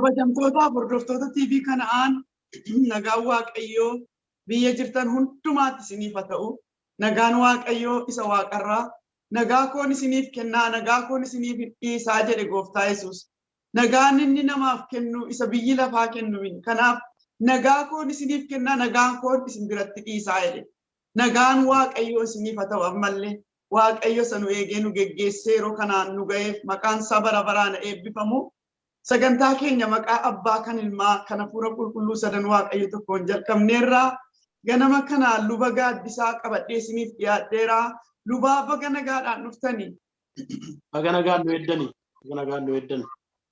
Kabajamtootaaf hordoftoota TV Kana'aan, nagaan Waaqayyoo biyya jirtan hundumaatti isiniif haa ta'u. Nagaan Waaqayyoo isa waaqarraa nagaa koon isiniif kennaa, nagaa koon isiniif dhiisaa jedhe Gooftaa Yesuus. Nagaan inni namaaf kennu isa biyyi lafaa kennu miti. Kanaaf nagaa koon isiniif kennaa, nagaan koon isin biratti dhiisaa jedhe. Nagaan Waaqayyoo isiniif haa ta'u ammallee. Waaqayyo isa nu eegee nu geggeessee yeroo kanaan nu ga'eef maqaan isaa bara baraan eebbifamu. Sagantaa keenya maqaa Abbaa, kan Ilmaa, kan Hafuura Qulqulluu sadan Waaqayyo tokkoon jalqabneerraa. Ganama kana Luba Gaaddisaa qabadhee isiniif dhiyaadheera. Lubaa, baga nagaadhaan dhuftanii. Baga nagaan nu eeddani. Baga nagaan nu eeddan.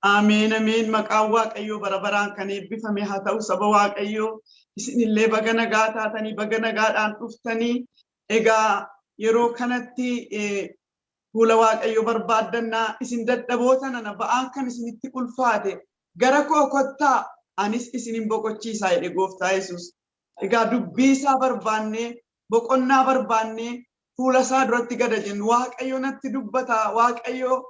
Ameen, ameen. Maqaan Waaqayyoo bara baraan kan eebbifame haa ta'u. Saba Waaqayyoo, isinillee baga nagaa taatanii, baga nagaadhaan dhuftanii. Egaa yeroo kanatti fuula Waaqayyoo barbaaddannaa. Isin dadhaboota nana, ba'aan kan isinitti ulfaate, gara koo kottaa, anis isinin boqochiisaa jedhe Gooftaa Yesuus. Egaa dubbii isaa barbaannee, boqonnaa barbaannee, fuula isaa duratti gada jennu. Waaqayyo natti dubbata, Waaqayyo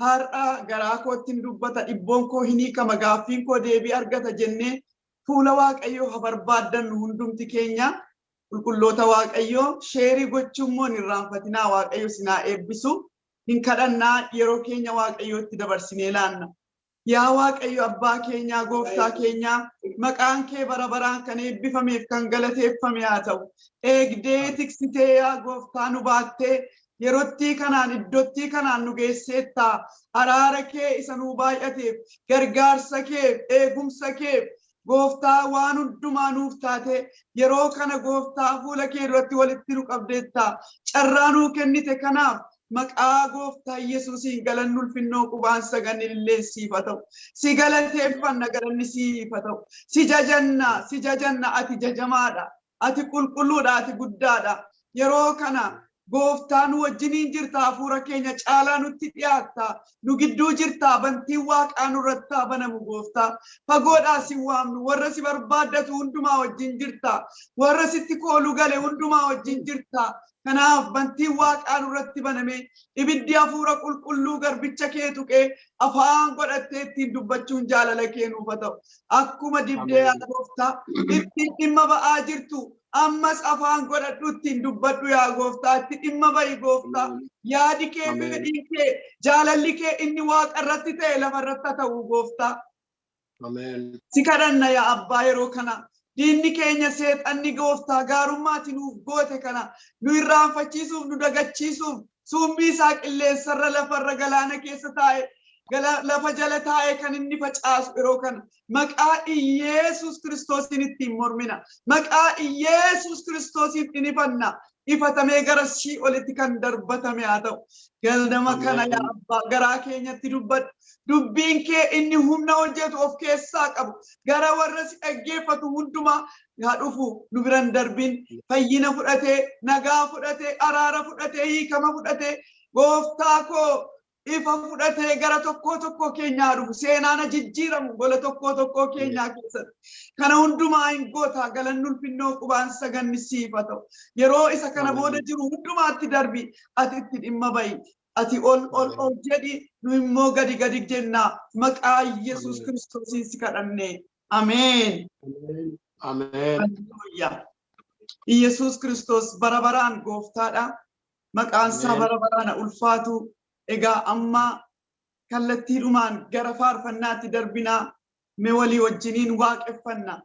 har'a garaa kootti hin dubbata, dhibboon koo hin hiikama, gaaffiin koo deebii argata jennee fuula Waaqayyoo haa barbaaddannu hundumti keenya. Qulqulloota Waaqayyoo, share gochuu immoo hin irraanfatinaa. Waaqayyo isin haa eebbisu. Hin kadhannaa, yeroo keenya Waaqayyootti dabarsinee laanna. Yaa Waaqayyo Abbaa keenyaa, Gooftaa keenyaa, maqaan kee bara baraan kan eebbifameef kan galateeffame haa ta'u. Eegdee tiksitee, yaa Gooftaa, nu baattee yerottii kanaan iddottii kanaan nu geesseetta. Araara kee isa nuu baay'ateef, gargaarsa keef, eegumsa keef, Gooftaa, waan hundumaa nuuf taate yeroo kana Gooftaa fuula kee duratti walitti nu qabdeetta. Carraa nuu kennite kanaaf maqaa Gooftaa Yesuusiin galanni, ulfinnoo, qubaan saganni illee siif haa ta'u. Si galateeffanna, galanni siif haa ta'u. Si jajanna, si jajanna, ati jajamaadha. Ati qulqulluudha, ati guddaadha. Yeroo kana Gooftaa nu wajjiniin jirta, hafuura keenya caalaa nutti dhiyaatta. Nu gidduu jirta, bantiin waaqaa nurratti haa banamu, Gooftaa. Fagoodhaa si waamnu, warra si barbaaddatu hundumaa wajjin jirta. Warra sitti kooluu gale hundumaa wajjin jirta. Kanaaf bantiin waaqaa nurratti baname, ibiddi hafuura qulqulluu garbicha kee tuqee afaan godhattee ittiin dubbachuun jaalala kee nuuf haa ta'u. Akkuma dibdee, yaa Gooftaa, ittiin dhimma ba'aa jirtu, ammas afaan godhadhu, ittiin dubbadhu, yaa Gooftaa, itti dhimma ba'i, Gooftaa. Yaadi kee, fedhiin kee, jaalalli kee inni waaqa irratti ta'e lafa irratti haa ta'u, Gooftaa. Si kadhanna, yaa Abbaa, yeroo kana. Diinni keenya seexanni, Gooftaa, gaarummaati nuuf goote kana nu irraanfachiisuuf, nu dagachiisuuf summii isaa qilleensarra, lafarra, galaana keessa taa'e, lafa jala taa'e kan inni facaasu yeroo kana maqaa Iyeesuus Kiristoosiin ittiin mormina. Maqaa Iyeesuus Kiristoosiin in ifanna. Ifatamee gara olitti kan darbatame haa ta'u. Ganama kana, yaa Abbaa, garaa keenyatti dubbadhu. Dubbiin kee inni humna hojjetu of keessaa qabu gara warra si dhaggeeffatu hundumaa haa dhufu, nu biran darbin. Fayyina fudhatee, nagaa fudhatee, araara fudhatee, hiikama fudhatee, Gooftaa koo, ifa fudhatee gara tokkoo tokkoo keenyaa dhufu, seenaana jijjiiramu gola tokkoo tokkoo keenyaa keessatti. Kana hundumaa hin goota, galanni, ulfinnoo, qubaan saganni siif haa ta'u. Yeroo isa kana booda jiru hundumaatti darbi, ati itti dhimma ba'i. Ati ol ol ol jedhi, nu immoo gadi gadi jenna. Maqaa Yesuus Kiristoosiin si kadhanne. Ameen. Ameen. Haleluuyaa. Yesuus Kiristoos bara baraan Gooftaadha. Maqaan isaa bara baraan ulfaatu. Egaa amma kallattiidhumaan gara faarfannaatti darbinaa. Mee walii wajjiniin waaqeffanna.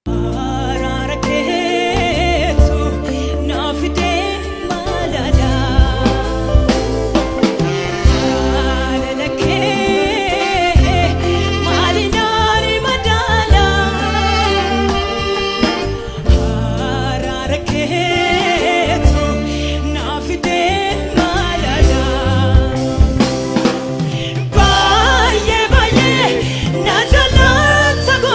Araara keetu naa fidee maalala. Jaalala kee maalinaan madaala. Araara keetu naa fidee maalala. Baay'ee baay'ee na jaalata.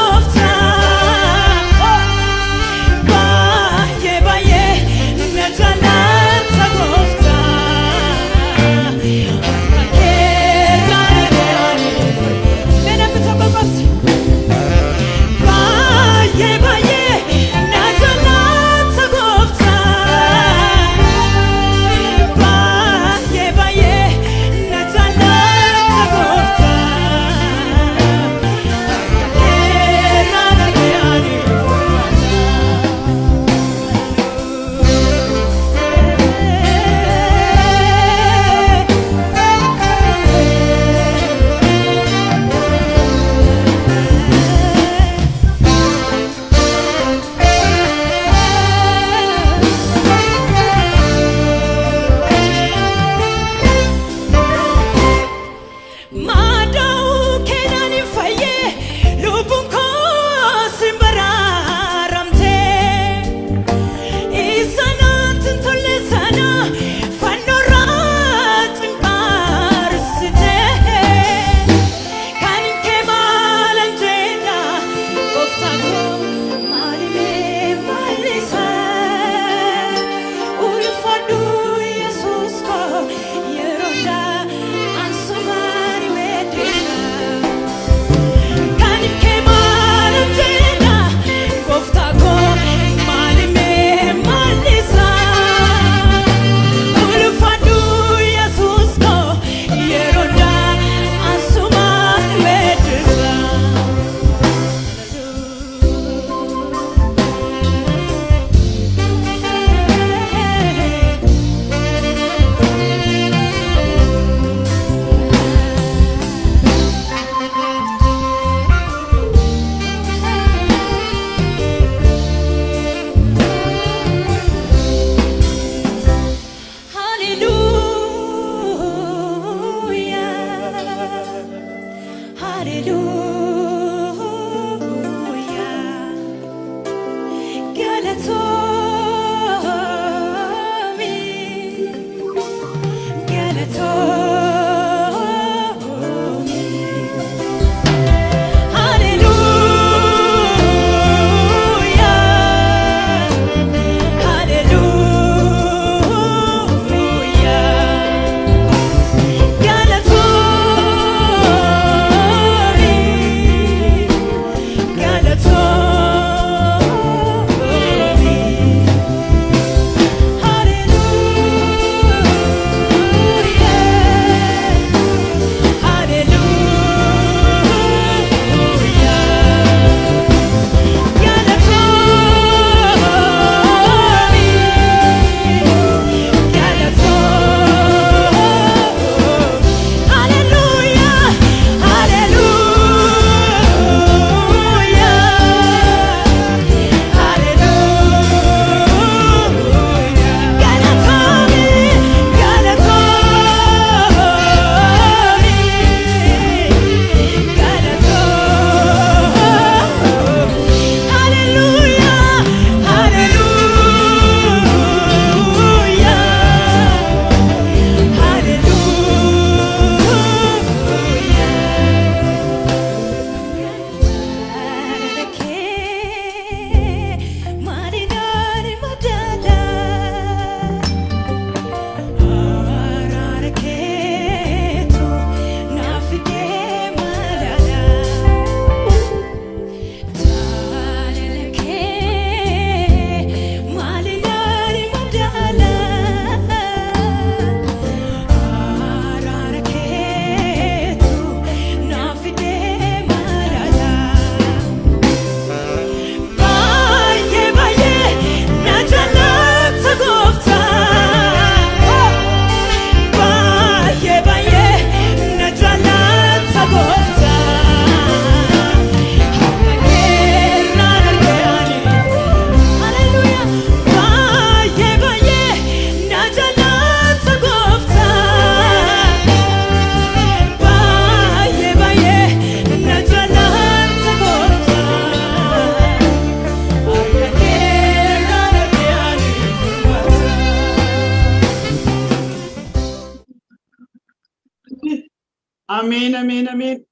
Ameen, ameen, ameen.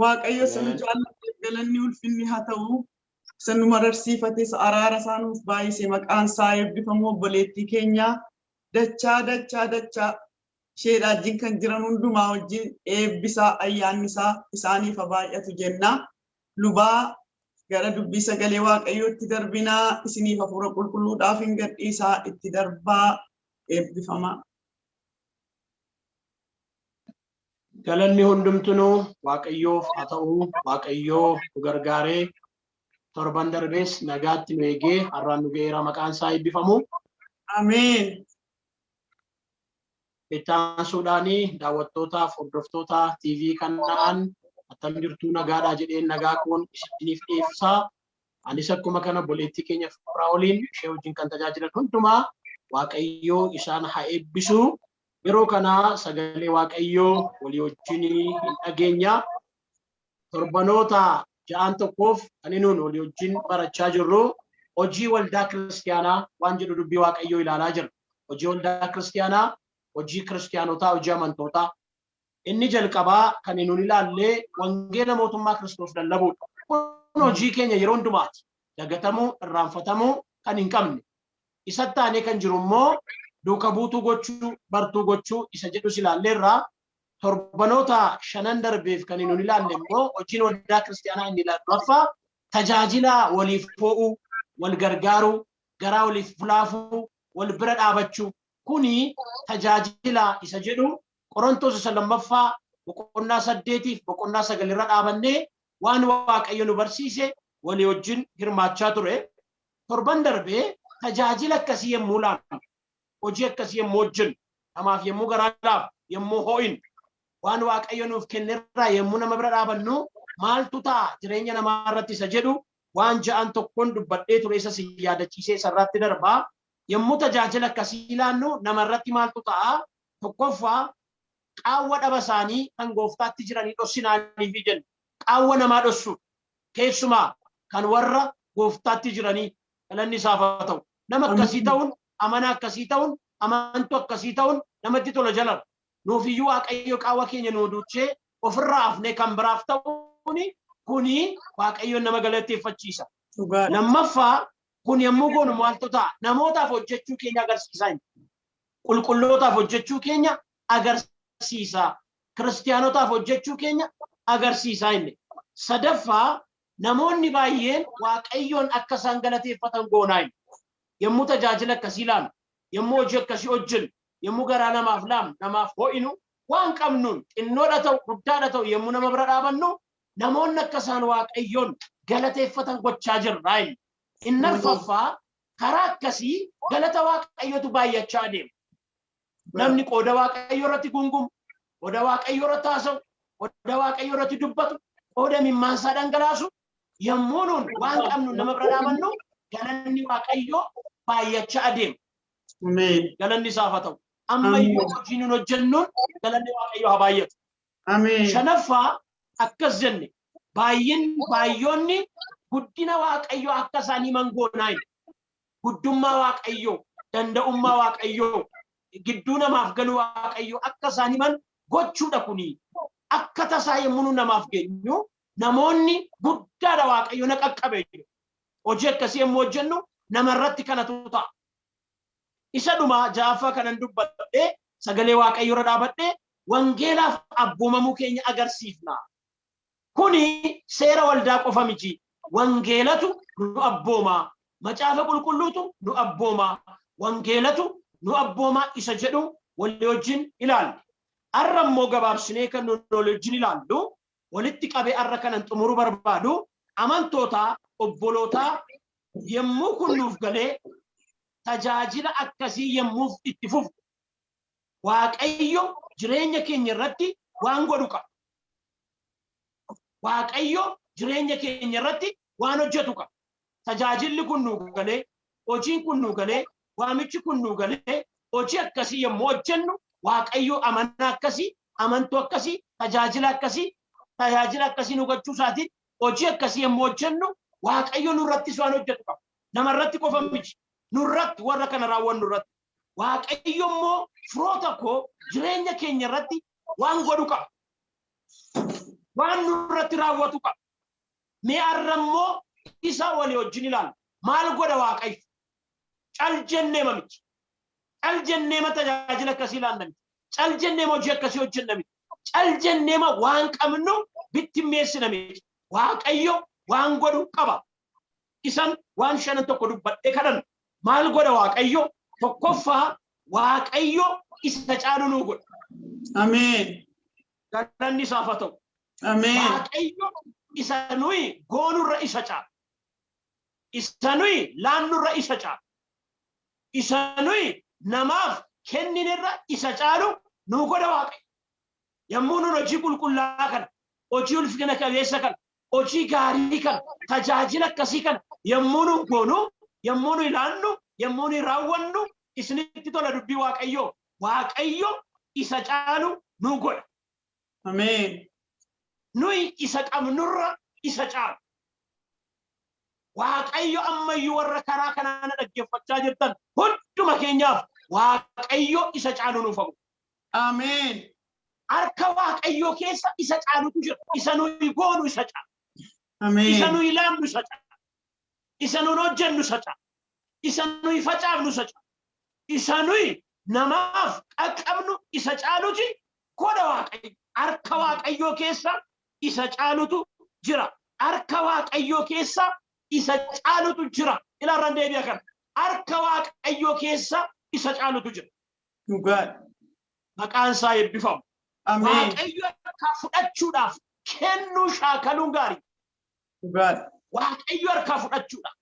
Waaqayyo isa nu Ameen. jaallateef galanni ulfinni haa ta'u. Isa nu mararsiifate, isa araara isaa nuuf baay'ise, maqaan isaa eebbifamu. Obboleettii keenya dachaa dachaa dachaa isheedha wajjin kan jiran hundumaa wajjin eebbisaa ayyaanni isaa isaaniif haa baay'atu jenna. Lubaa, gara dubbii sagalee Waaqayyootti darbinaa. Isiniif hafuura qulqulluudhaaf hin gadhiisaa, itti darbaa, eebbifamaa. Galanni hundumtunuu Waaqayyoof haa ta'u. Waaqayyoo nu gargaaree torban darbees nagaatti nu eegee har'aan nu ga'eera, maqaan isaa eebbifamu. Ameen. Itti aansuudhaanii daawwattootaaf hordoftoota TV kanaan attam jirtuu, nagaadhaa jedheen nagaa koon isiniif dhiyeessaa. Anis akkuma kana obboleettii keenya Firaa'oliin ishee wajjin kan tajaajilan hundumaa Waaqayyoo isaan haa eebbisu. Yeroo kana sagalee Waaqayyoo walii wajjin hin dhageenya. Torbanoota ja'aan tokkoof kan nuun walii wajjin barachaa jirru hojii waldaa kiristiyaanaa waan jedhu dubbii Waaqayyoo ilaalaa jirra. Hojii waldaa kiristiyaanaa, hojii kiristiyaanotaa, hojii amantootaa. Inni jalqabaa kan nuun ilaallee wangeela mootummaa Kiristoos lallabuudha. Kun hojii keenya yeroo hundumaati. Dagatamuu, irraanfatamuu kan hin qabne. Isatti aanee kan jiru immoo duuka buutuu gochuu, bartuu gochuu isa jedhus ilaalleerraa. Torbanoota shanan darbeef kan nuun ilaalle immoo hojiin waldaa kiristiyaanaa inni lammaffaa tajaajila waliif hoo'uu, wal gargaaruu, garaa waliif fulaafuu, wal bira dhaabachuu. Kuni tajaajila isa jedhu Qorontos isa lammaffaa boqonnaa 8f boqonnaa 9 irra dhaabannee waan Waaqayyo nu barsiise walii wajjin hirmaachaa ture. Torban darbee tajaajila akkasii yommuu laannu, hojii akkasii yommuu hojjennu, namaaf yommuu garaa laafnu, yommuu ho'inu, waan Waaqayyo nuuf kennerraa yommuu nama bira dhaabannu maaltu ta'a jireenya namaa irratti isa jedhu waan ja'an tokkoon dubbadhee ture, isa si yaadachiisee isa irratti darbaa. Yommuu tajaajila akkasii laannu nama irratti maaltu ta'a? Tokkoffaa, qaawwa dhaba isaanii kan gooftaatti jiranii dhossinaaniifi jenna. Qaawwa namaa dhossuudha. Keessumaa kan warra gooftaatti jiranii, galanni isaaf haa ta'u. Nama akkasii ta'uun, amanaa akkasii ta'uun, amantuu akkasii ta'uun namatti tola jalan. Nuufiyyuu Waaqayyo qaawwa keenya nuu duuchee ofirraa hafnee kan biraaf ta'uun kuni Waaqayyoon nama galateeffachiisa. Dhugaadha. Lammaffaa, kun yommuu goonu maaltu ta'a? Namootaaf hojjechuu keenya agarsiisaa hin. Qulqullootaaf hojjechuu keenya agarsiisa. Kiristiyaanotaaf hojjechuu keenya agarsiisaa inni. Sadaffaa, namoonni baay'een Waaqayyoon akka isaan galateeffatan goonaa inni. Yommuu tajaajila akkasii laannu, yommuu hojii akkasii hojjennu, yommuu garaa namaaf laafnu, namaaf ho'inu, waan qabnuun xinnoodha ta'u, guddaadha ta'u yommuu nama bira dhaabannu namoonni akka isaan Waaqayyoon galateeffatan gochaa jirra inni. Inni arfaffaa, karaa akkasii galata Waaqayyootu baay'achaa adeema. Namni qooda Waaqayyoo irratti gungumu, qooda Waaqayyoo irratti haasa'u, qooda Waaqayyoo irratti dubbatu, qooda mimmaansaa dhangalaasu, yommuu nuun waan qabnu nama bira dhaabannu galanni Waaqayyoo baay'achaa adeema. Ameen. Galanni isaaf haa ta'u. Ammayyuu hojii nuun hojjennuun galanni Waaqayyoo haa baay'atu. Ameen. Shanaffaa, akkas jenne, baay'in baay'oonni guddina Waaqayyoo akka isaan himan goonaa hin. Guddummaa Waaqayyoo, danda'ummaa Waaqayyoo, gidduu namaaf galuu Waaqayyoo akka isaan himan gochuudha kuni. Akka tasaa yommuu nu namaaf geenyu namoonni guddaadha, Waaqayyo na qaqqabe jedhu. Hojii akkasii yommuu hojjennu namarratti kanatu ta'a. Isa dhumaa ja'affaa kanan dubbadhe, sagalee Waaqayyoo irra dhaabadhe, wangeelaaf abboomamuu keenya agarsiifna. Kuni seera waldaa qofa miti. Wangeelatu nu abbooma. Macaafa qulqulluutu nu abbooma. Wangeelatu nu abbooma isa jedhu walii wajjin ilaalle. Har'a immoo gabaabsinee kan nuti walii wajjin ilaallu, walitti qabee har'a kanan xumuruu barbaadu, amantootaa, obbolootaa, yommuu kun nuuf galee tajaajila akkasii yommuu itti fufnu Waaqayyo jireenya keenya irratti waan godhu qaba. Waaqayyo jireenya keenya irratti waan hojjetu qaba. Tajaajilli kun nuu galee, hojiin kun nuu galee, waamichi kun nuu galee, hojii akkasii yommuu hojjennu Waaqayyo amanaa akkasii, amantuu akkasii, tajaajila akkasii, tajaajila akkasii nu gochuu isaatiin hojii akkasii yommuu hojjennu Waaqayyo nurrattis waan hojjetu qaba. Namarratti qofa miti. Nurratti, warra kana raawwannu irratti. Waaqayyo immoo, firoota koo, jireenya keenya irratti waan godhu qaba. Waan nurratti raawwatu qaba. Mee har'a immoo isa walii wajjin ilaalla. Maal godha Waaqayyo? Cal jennee mamichi. Cal jennee ma tajaajila akkasii ilaalla miti. Cal jennee ma hojii akkasii hojjenna miti. Cal jennee ma waan qabnu bittimmeessina miti. Waaqayyo waan godhu qaba. Isan waan shanan tokko dubbadhee kadhanna. Maal godha Waaqayyo? Tokkoffaa, Waaqayyo isa caalu nuu godha. Ameen. Galanni isaaf haa ta'u. Ameen. Waaqayyo isa nuyi goonurra isa caala. Isa nuyi laannurra isa caala. Isa nuyi namaaf kenninirra isa caalu nuu godha Waaqayyo. Yommuu nun hojii qulqullaa'aa kana, hojii ulfina qabeessa kana, hojii gaarii kana, tajaajila akkasii kana yommuu nun goonu, yommuu nuyi laannu, yommuu nuyi raawwannu, isinitti tola dubbii Waaqayyoo. Waaqayyo isa caalu nuu godha. Ameen. Nuyi isa qabnurra isa caalu. Waaqayyo ammayyuu warra karaa kanaa na dhaggeeffachaa jirtan hunduma keenyaaf Waaqayyo isa caalu nuuf haa godhu. Ameen. Harka Waaqayyoo keessa isa caalutu jira. Isa nuyi goonu isa caala. Isa Ameen. nuyi laannu isa caala. Isa nuyi hojjennu isa caala. Isa nuyi facaafnu isa caala. Isa nuyi namaaf qaqqabnu isa caaluti godha Waaqayyo. Harka Waaqayyoo keessa isa caalutu jira. Harka Waaqayyoo keessa isa caalutu jira. Ilaarraan deebi'a kana. Harka Waaqayyoo keessa isa caalutu jira. Dhugaadha. Maqaan isaa eebbifamu. Ameen. Waaqayyo harkaa fudhachuudhaaf kennuu shaakaluun gaarii. Dhugaadha. Waaqayyo harkaa fudhachuudhaaf.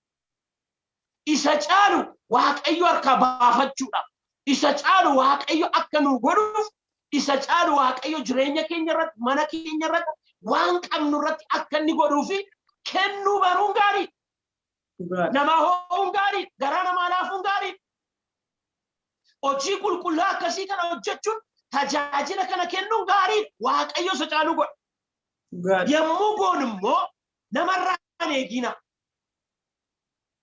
Isa caalu Waaqayyo harkaa baafachuudhaaf. Isa caalu Waaqayyo akka nu godhuuf, isa caalu Waaqayyo jireenya keenya irratti, mana keenya irratti, waan qabnu irratti akka inni godhuufi kennuu baruun gaarii. Dhugaadha. Namaa ho'uun gaarii. Garaa namaa laafuun gaarii. Hojii qulqullaa akkasii kana hojjechuun, tajaajila kana kennuun gaarii. Waaqayyo isa caalu godha. Dhugaadha. Yommuu goonu immoo namarraa hin eegina.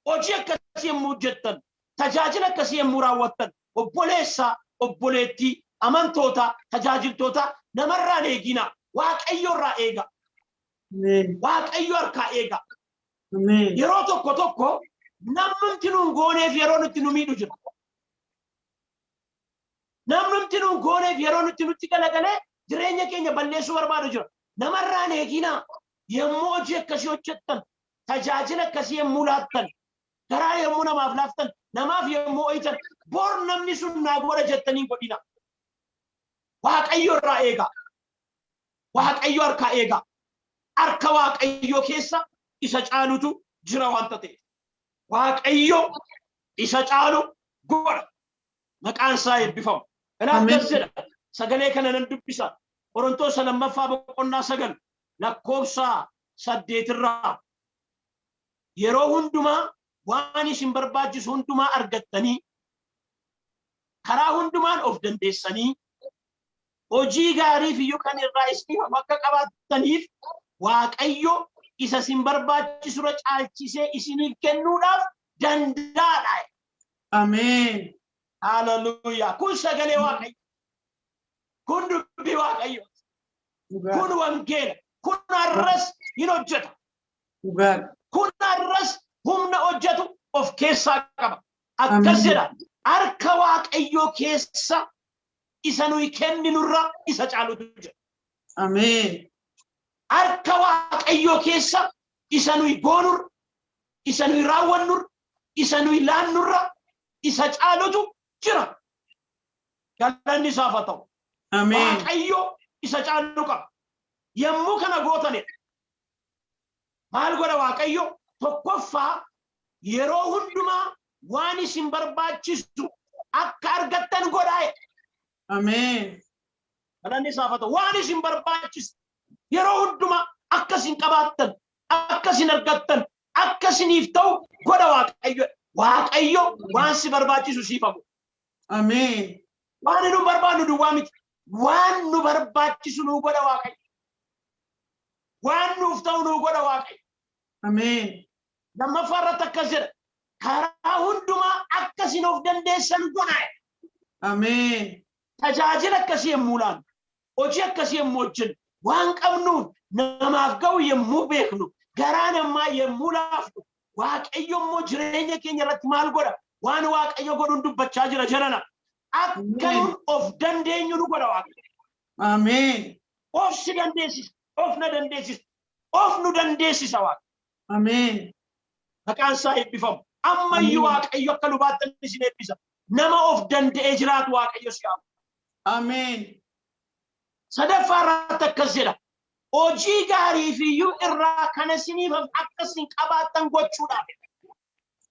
Hojii akkasii yommuu hojjettan, tajaajila akkasii yommuu raawwattan, obboleessa, obboleettii, amantoota, tajaajiltoota, namarraa hin eegina. Waaqayyo irraa eega. Ameen. Waaqayyo harkaa eega. Ameen. Yeroo tokko tokko namnumti nuun gooneef yeroo nutti nu miidhu jira. Namnumti nuun gooneef yeroo nutti nutti galagalee jireenya keenya balleessuu barbaadu jira. Namarraa hin eeginaa. Yommuu hojii akkasii hojjettan, tajaajila akkasii yommuu laattan, garaa yommuu namaaf laaftan, namaaf yommuu ho'itan, bor namni sun naa godha jettanii hin godhina. Waaqayyo irraa eegaa. Waaqayyo harkaa eegaa. Harka Waaqayyoo keessa isa caalutu jira waanta ta'eef. Waaqayyo isa caalu godha. Maqaan isaa eebbifamu. Kanaaf Ameen. akkas jedha. Sagalee kana nan dubbisa. Qorontoos lammaffaa boqonnaa 9 lakkoofsa 8rraa. Yeroo hundumaa waan isin barbaachisu hundumaa argattanii, karaa hundumaan of dandeessanii, hojii gaariif iyyuu kan irraa isiniif hafu akka qabaattaniif, Waaqayyo isa isin barbaachisurra caalchisee isiniif kennuudhaaf danda'aadha. Ameen. Haleluuyaa. Kun sagalee Waaqayyo. Kun dubbii Waaqayyo. Dhugaadha. Kun wangeela. Kun har'as hin hojjeta. Dhugaadha. Kun har'as humna hojjetu of keessaa qaba. Akkas Ameen. jedha. Harka Waaqayyoo keessa isa nuyi kenninurra isa caalutu jira. Ameen. Harka Waaqayyoo keessa isa nuyi goonurra, isa nuyi raawwannurra, isa nuyi laannurra isa caalutu jira. Galanni isaaf haa ta'u. Ameen. Waaqayyo isa caalu qaba. Yommuu kana gootanidha. Maal godha Waaqayyo? Tokkoffaa, yeroo hundumaa waan isin barbaachisu akka argattan godhaa. Ameen. Galanni isaaf haa ta'u. Waan isin barbaachisu yeroo hundumaa akka isin qabaattan, akka isin argattan, akka isiniif ta'u godha Waaqayyo. Waaqayyo waan si barbaachisu siif haa godhu. Ameen. Waan nu barbaannu duwwaa miti. Waan nu barbaachisu nu godha Waaqayyo. Waan nuuf ta'u nu godha Waaqayyo. Ameen. Lammaffaa irratti akkas jedha. Karaa hundumaa akka isin of dandeessan godha. Ameen. Tajaajila akkasii yommuu laannu, hojii akkasii yommuu hojjennu, Waan qabnuun namaaf ga'u yommuu beeknu, garaa namaa yommuu laafnu, Waaqayyo immoo jireenya keenya irratti maal godha? Waan Waaqayyo godhuun dubbachaa jira jalana. Akka nun of dandeenyu nu godha Waaqayyo. Ameen. Of si dandeessisa, of na dandeessisa, of nu dandeessisa Waaqayyo. Ameen. Maqaan isaa eebbifamu. Ammayyuu Waaqayyo akka lubaattan isin eebbisa. Nama of danda'ee jiraatu Waaqayyo si haa. Ameen. Sadaffaa irratti akkas jedha. Hojii gaariif iyyuu irraa kana isiniif akka isin qabaattan gochuudhaaf.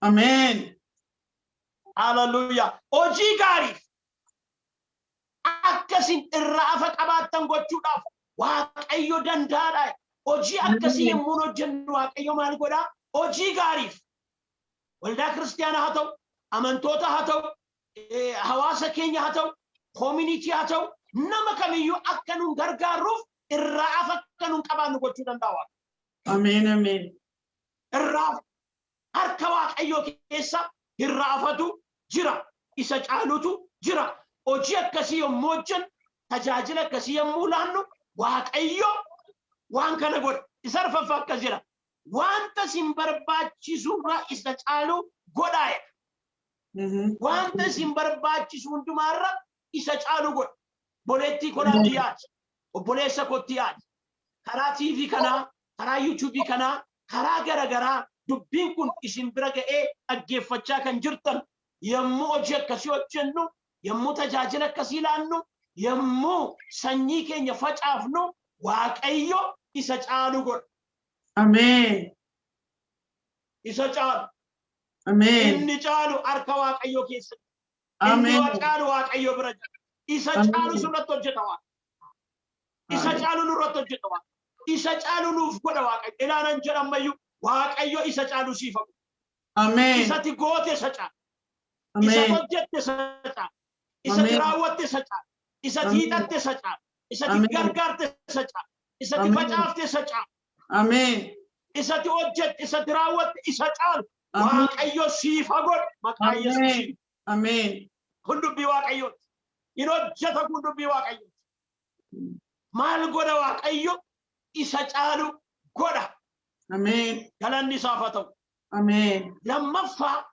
Ameen. Hallelujah. Hojii gaariif akka isin irraa afa qabaattan gochuudhaaf Waaqayyo danda'aadha. Hojii akkasii yommuu hojjennu Waaqayyo maal godhaa? Hojii gaariif. Waldaa kiristaanaa haa ta'u, amantoota haa ta'u, hawaasa keenya haa ta'u, community haa ta'u, nama kamiyyuu akka nun gargaarruuf irraa afa akka nun qabaannu gochuu danda'a Waaqayyo. Ameen. Ameen. Irraa harka Waaqayyoo keessa irraa afatu jira. Isa caalutu jira. Hojii akkasii yommuu hojjennu, tajaajila akkasii yommuu laannu, Waaqayyo waan kana godha. Isa arfaffaa akkas jedha. Wanta isin barbaachisurra isa caalu godhaa jedha. Wanta isin barbaachisu hundumaarra isa caalu godha. Obboleettii konaatti yaadi. Obboleessa kootti yaadi. Karaa TV kanaa, karaa YouTube kanaa, karaa gara garaa dubbiin kun isin bira ga'ee dhaggeeffachaa kan jirtan, yommuu hojii akkasii hojjennu, yommuu tajaajila akkasii laannu, yommuu sanyii keenya facaafnu, Waaqayyo isa caalu godha. Ameen. Isa caalu. Ameen. Inni caalu harka Waaqayyoo keessa. Inni Ameen. caalu Waaqayyo bira jira. Isa caalu sirratti hojjeta Waaqa. Isa caalu nurratti hojjeta Waaqa. Isa caalu nuuf godha Waaqayyo. Ilaanan jedha ammayyuu Waaqayyo isa caalu siif haa godhu. Ameen. Isati goote isa caalu. Isa Ameen. hojjette isa caalu. Isati raawwatte isa caalu. Isati hiixatte isa caalu. Isati gargaarte isa caalu. Isati facaafte isa caalu. Ameen. Isati hojjette, isati raawwatte isa caalu. Ameen. Waaqayyo siif haa godhu maqaa Yesuusiin. Ameen. Kun dubbii Waaqayyooti. In hojjeta, kun dubbii Waaqayyooti. Maal godha Waaqayyo? Isa caalu godha. Ameen. Galanni isaaf haa ta'u. Ameen. Lammaffaa,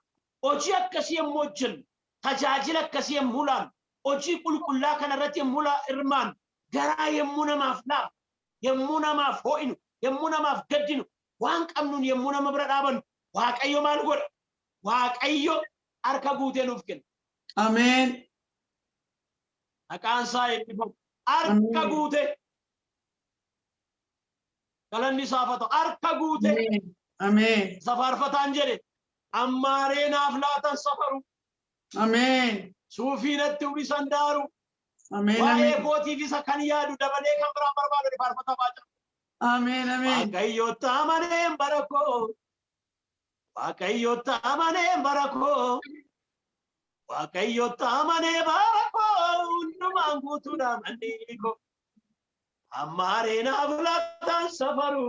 hojii akkasii yommuu hojjennu, tajaajila akkasii yommuu laannu, hojii qulqullaa kana irratti yommuu hirmaannu, garaa yommuu namaaf laafnu, yommuu namaaf ho'inu, yommuu namaaf gaddinu, waan qabnuun yommuu nama bira dhaabannu, Waaqayyo maal godha? Waaqayyo harka guutee nuuf kenna. Ameen. Maqaan isaa eebbifamu. Harka guutee. Galanni isaaf haa ta'u. Harka guutee. Ameen. Ameen. Isa faarfataan jedhe, ammaaree naaf laatan safaru. Ameen. Suufii natti uwwisan daaru. Ameen. Waa'ee Ameen. kootiif isa kan yaadu dabalee kan biraan barbaadu faarfataa baacaa. Ameen. Ameen. Waaqayyotti amaneen bara koo. Waaqayyotti amaneen bara koo. Waaqayyotti amanee bara koo, hundumaan guutuudha manni koo. Ammaaree naaf laatan safaru.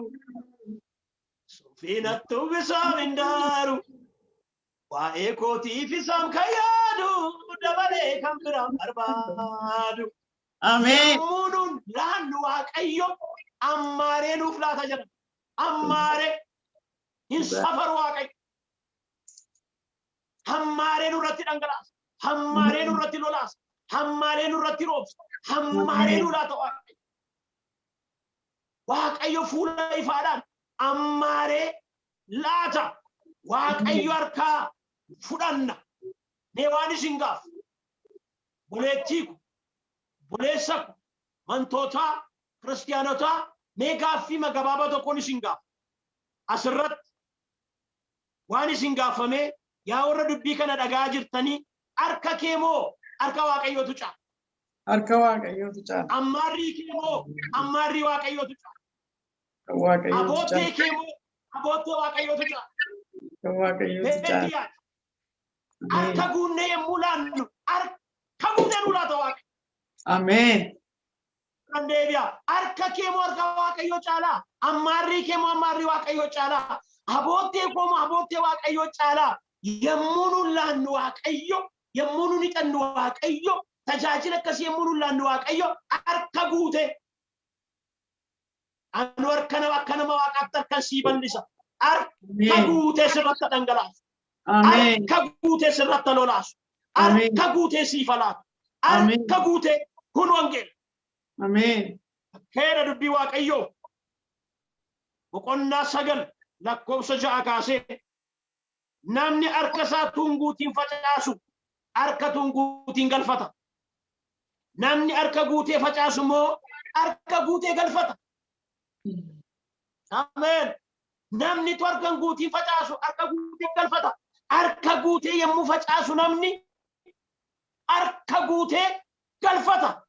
Suufii natti uwwisaan hin daaru. Waa'ee kootiif isaan kan yaadu dabalee kan biraan barbaadu. Ameen. Yommuu nun laannu Waaqayyo ammaaree nuuf laata jedha. Ammaaree hin safaru Waaqayyo. Hammaaree nurratti dhangalaasa. Hammaaree nurratti lolaasa. Hammaaree nurratti roobsa. Hammaaree nu laata Waaqayyo. Waaqayyo fuula ifaadhaan ammaaree laata. Waaqayyo harkaa fudhanna. Mee waan isin gaafu. Obboleettii ko, obboleessa ko, amantootaa, kiristiyaanotaa, mee gaaffii gabaabaa tokkoon isin gaafa. Asirratti waan isin gaafamee, yaa warra dubbii kana dhagaa jirtanii, harka kee moo harka Waaqayyootu caala? Harka Waaqayyootu caala. Ammaarrii kee moo ammaarrii Waaqayyootu caala? Harka Waaqayyootu Aboottee caala. kee moo aboottee Waaqayyootu caala? Harka Waaqayyootu Meetti caala. yaadi. Harka guunnee yommuu laannu harka guunnee nu laata Waaqayyo. Ameen. Kan deebi'a. Harka kee moo harka Waaqayyoo caalaa? Ammaarrii kee moo ammaarrii Waaqayyoo caalaa? Aboottee koo moo aboottee Waaqayyoo caalaa? Yommuu nu laannu Waaqayyo, yommuu nu nixannu Waaqayyo, tajaajila akkasii yommuu nu laannu Waaqayyo harka guutee. Anu harka nama akka nama Waaqaatti harkan sii bal'isa. Harka guutee sirratti dhangalaasu. Harka guutee sirratti lolaasu. Harka guutee siif laatu. Harka guutee kun wangeela. Ameen. Keera dubbii Waaqayyoo boqonnaa 9 lakkoofsa 6 kaasee namni harka isaa tunguutiin facaasu harka tunguutiin galfata. Namni harka guutee facaasu immoo harka guutee galfata. Ameen. Namni harka guutiin facaasu harka guutiin galfata. Harka guutee yommuu facaasu namni harka guutee galfata.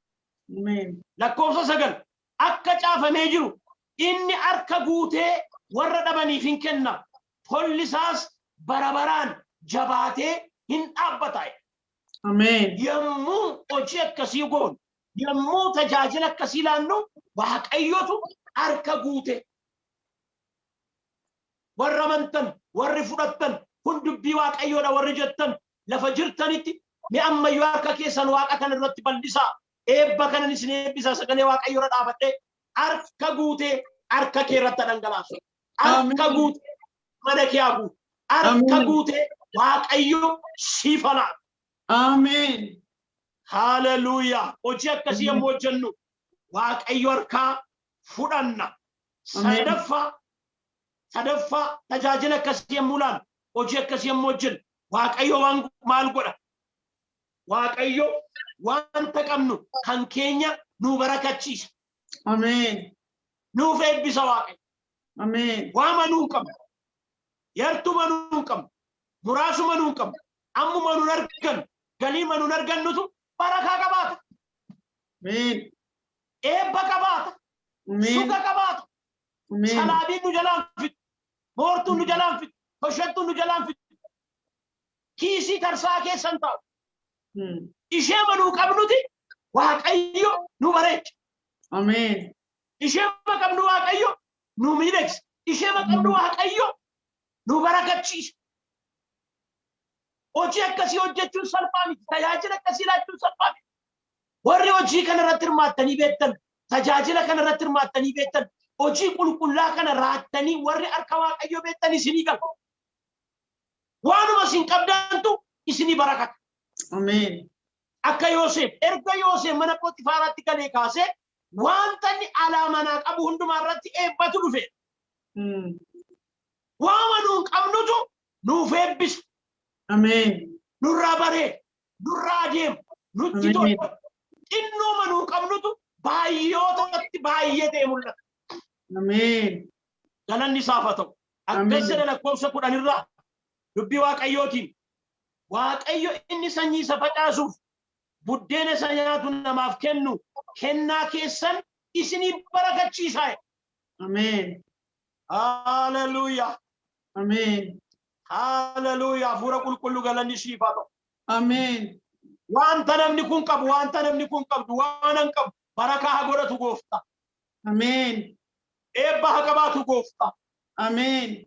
Ameen. Lakkoofsa 9 akka caafamee jiru inni harka guutee warra dhabaniif hin kenna. Tolli isaas bara baraan jabaatee hin dhaabbata. Ameen. Yommuu hojii akkasii goonu, yommuu tajaajila akkasii laannu, Waaqayyotu harka guute. Warra amantan, warri fudhattan, kun dubbii Waaqayyoodha warri jettan, lafa jirtanitti mi ammayyuu harka keessan Waaqa kana irratti bal'isaa. Eebba kanan isin eebbisaa sagalee Waaqayyoorra dhaabadhee harka guutee harka kee irratti dhangalaasu. Harka guutee mana kee haa guutu. Harka guutee Waaqayyo siif haa laatu. Ameen. Haleluuyaa. Hojii akkasii yommuu hojjennu Waaqayyo harkaa fudhanna. Sadaffaa tajaajila akkasii yommuu laannu, hojii akkasii yommuu hojjennu Waaqayyo waan maal godha? Waaqayyo wanta qabnu kan keenya nu barakachiisa. Ameen. Nuuf eebbisa Waaqayyo. Ameen. Waama nuu hin qabnu. Yartuma nuu hin qabnu. Muraasuma nuu hin qabnu. Ammuma nuun argannu. Galiima nuun argannutu barakaa qabaata. Ameen. Eebba qabaata. Ameen. Suga qabaata. Ameen. Salaabiin nu jalaan fixu. Moortuun nu jalaan fixu. Hoshettuun nu jalaan fixu. Kiisii tarsaa keessan taa'u. Ishee manuu qabnuti Waaqayyo nu bareecha. Ameen. Ishee qabnu Waaqayyo nu miidhagsa. Ishee qabnu Waaqayyo nu barakachiisa. Hojii akkasii hojjechuun salphaa miti. Tajaajila akkasii laachuun salphaa miti. Warri hojii kana irratti hirmaattanii beektan, tajaajila kana irratti hirmaattanii beektan, hojii qulqullaa kana raattanii warri harka Waaqayyoo beektan isinii galu. Waanuma isin qabdantu isinii barakata. Ameen. Akka Yoosef, erga Yoosef mana Phoxifaaraatti galee kaasee wanta inni alaa manaa qabu hundumaa irratti eebbatu dhufe. Waama nuun qabnutu nuuf eebbisa. Ameen. Nurraa baree, nurraa adeema, nutti tola. Xinnooma nuu qabnutu baay'ootatti baay'ee ta'e mul'ata. Ameen. Galanni isaaf haa ta'u. Akkas jedha lakkoofsa 10 irraa dubbii Waaqayyootiin. Waaqayyo inni sanyii isa facaasuuf buddeena isa nyaatu namaaf kennu kennaa keessan isinii barakachiisa. Ameen. Haleluuyaa. Ameen. Haleluuyaa. Hafuura qulqulluu galanni siif haa ta'u. Ameen. Wanta namni kun qabu, wanta namni kun qabdu, waan an qabu barakaa haa godhatu gooftaa. Ameen. Eebba haa qabaatu gooftaa. Ameen.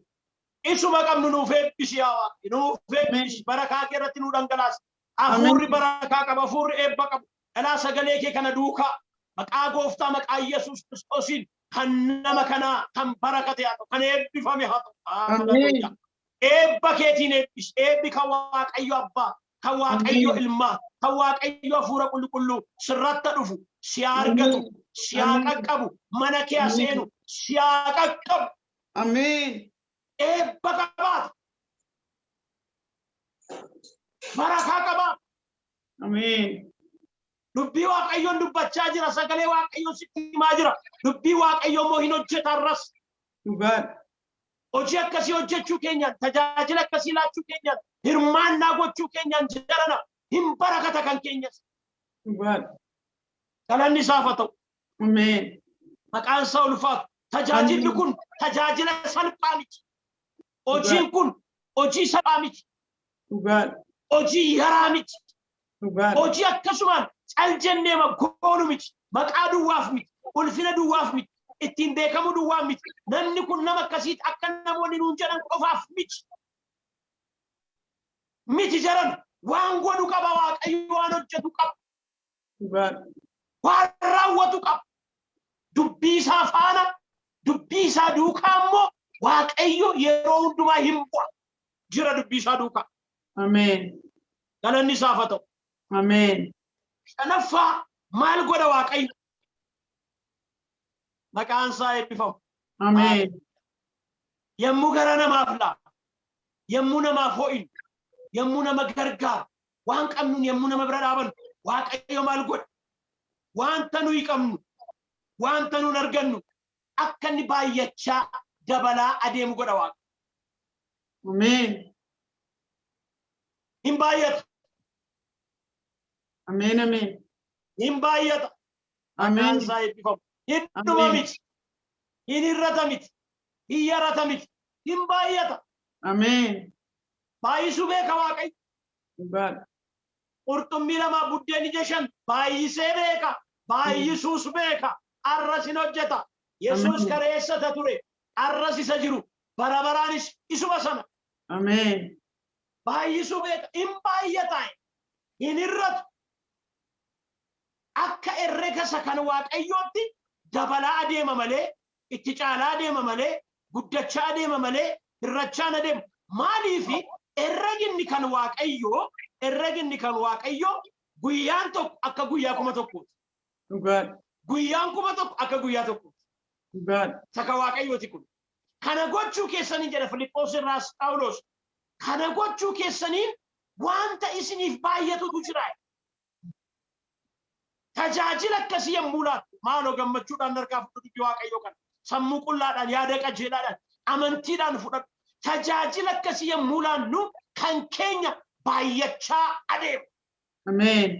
Isuma qabnu nuuf eebbisi yaa Waaqi. Nuuf eebbisi. Barakaa kee irratti nuu dhangalaasi. Hafuurri barakaa qaba. Hafuurri eebba qabu. Dhalaa sagalee kee kana duukaa maqaa gooftaa maqaa Yesuus Kiristoosiin kan nama kanaa kan barakate haa ta'u, kan eebbifame haa ta'u. Ameen. Eebba keetiin eebbisi. Eebbi kan Waaqayyo Abbaa, kan Waaqayyo Ilmaa, kan Waaqayyo Hafuura Qulqulluu sirratti dhufu, si haa argatu, si haa qaqqabu, mana kee haa seenu, si haa qaqqabu. Ameen. Eebba qabaata. Barakaa qabaata. Ameen. Dubbii Waaqayyoon dubbachaa jira. Sagalee Waaqayyoon sitti himaa jira. Dubbii Waaqayyoo immoo hin hojjeta har'as. Dhugaadha. Hojii akkasii hojjechuu keenyaan, tajaajila akkasii laachuu keenyaan, hirmaannaa gochuu keenyaan jarana hin barakata kan keenyas. Dhugaadha. Galanni isaaf haa ta'u. Ameen. Maqaan isaa ulfaatu. Tajaajilli kun tajaajila salphaa miti. Hojiin kun hojii salphaa miti. Dhugaadha. Hojii yaraa miti. Dhugaadha. Hojii akkasumaan cal jennee goonu miti. Maqaa duwwaaf miti. Ulfina duwwaaf miti. Ittiin beekamuu duwwaaf miti. Namni kun nama akkasiiti akka namoonni nuun jedhan qofaaf miti. Miti jaran waan godhu qaba Waaqayyo, waan hojjetu qaba. Dhugaadha. Waan raawwatu qaba. Dubbii isaa faana isaa duukaa immoo Waaqayyo yeroo hundumaa hin bu'a. Jira dubbii isaa duukaa. Ameen. Galanni isaaf haa ta'u. Ameen. Shanaffaa maal godha Waaqayyo? Maqaan isaa eebbifamu. Ameen. Yommuu gara namaaf laatu, yommuu namaaf ho'inu, yommuu nama gargaaru, waan qabnuun yommuu nama bira dhaabannu, Waaqayyo maal godha? Wanta nuyi qabnu, wanta nuun argannu akka inni baay'achaa dabalaa adeemu godha Waaqa. Ameen. Hin baay'ata. Ameen. Ameen. Hin baay'ata. Maqaan Ameen. isaa eebbifamu. Hin dhuma Ameen. miti. Hin hir'ata miti. Hin yarata miti. Hin baay'ata. Ameen. Baay'isuu beeka Waaqayyo. Dhugaadha. Qurxummii lama buddeen ija shan baay'isee beeka. Baay'isuus beeka. Arras hin hojjeta. Yesuus Ameen. kareessata ture. Arras isa jiru. Bara baraanis isuma sana. Ameen. Baay'isuu beeka. Hin baay'ata. Hin hir'atu. Akka herrega isa kan Waaqayyootti dabalaa adeema malee, itti caalaa adeema malee, guddachaa adeema malee, hir'achaa hin adeemu. Maaliifi herreginni kan Waaqayyoo, herreginni kan Waaqayyoo guyyaan tokko akka guyyaa 1000ti. Dhugaadha. Guyyaan 1000 akka guyyaa tokkooti. Dhugaadha. Isa kan Waaqayyooti kun. Kana gochuu keessaniin jedha Filiphos irraas Phaawulos. Kana gochuu keessaniin wanta isiniif baay'atutu jira. Tajaajila akkasii yommuu laattu maaloo gammachuudhaan harkaa fudhatu dubbii Waaqayyoo kana. Sammuu qullaadhaan, yaada qajeelaadhaan, amantiidhaan fudhadhu. Tajaajila akkasii yommuu laannu kan keenya baay'achaa adeema. Ameen.